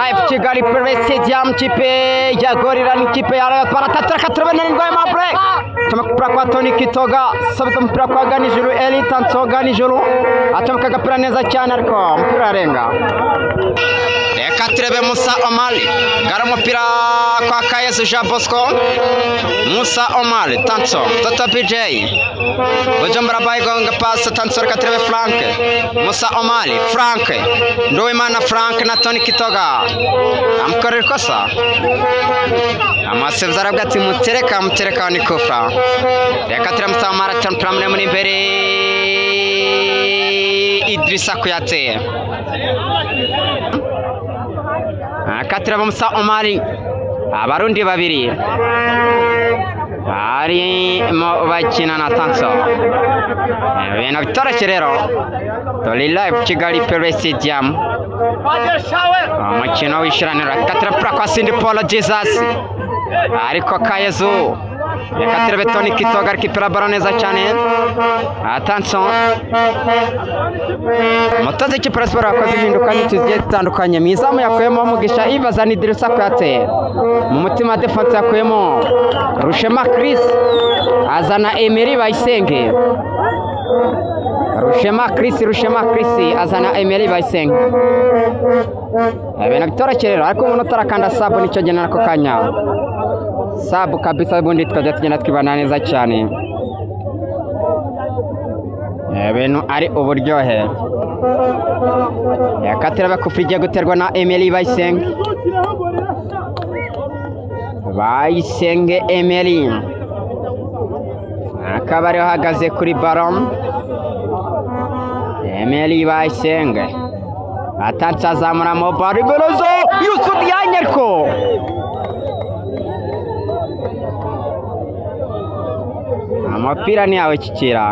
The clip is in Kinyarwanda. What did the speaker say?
Live Kigali Pele Stadium, kipe ya Gorilla n'ikipe ya Rayon Sport. Atatu, reka turebe Nirwa Aimable. Acomeka umupira kwa Tony Kitoga, sabita umupira kwa Ganijuru Eli Tanso. Ganijuru acomeka agapira neza cyane, ariko umupira urarenga. Reka turebe Musa Omari gara umupira kwa Kayezu Jean Bosco. Musa Omari, Tanso, Toto PJ, Bujumbura bayigonga pasi Tanso. Reka turebe Frank, Musa Omari, Frank Nduwimana, Frank na Tony Kitoga amukorera ikosa. Amasifuzi aravuga ati mutereka, mutereka, ni kufra. Reka turebe Musa Omari atera umupira muremure imbere, Idrissa Kuyate. Akatira Musa Omari, abarundi babiri barimo bakina na Tanso, ibintu bitoroshye rero. Turi live Kigali Pele Stadium, umukino w'ishiraniro. Akatira pura kwa Sindi Paul Jesus, ariko Kayezu. Reka turebe Tony Kitoga ariko baro neza cyane. Atanso, umutoza w'ikipe ya siporo yakoze impinduka nyinshi zigiye zitandukanye. Mu izamu yakuyemo Mugisha Yves, azana Idrissa Kuyate. Mu mutima defense yakuyemo Rushema Chris, azana Emery Bayisenge. Rushema Chris, Rushema Chris azana Emery Bayisenge. Ibintu bitoroshye rero, ariko umuntu utarakanda sub nicyo gena ako kanya sub kabisa, ubundi tukajya tugenda twibana neza cyane, ibintu ari uburyohe. Reka turebe kufa igiye guterwa na Emery Bayisenge. Bayisenge Emery akaba ariwe uhagaze kuri baro. Emery Bayisenge atatse, azamuramo baro iberezo Yusuf Diagne, ariko umupira ntiyawushyikira.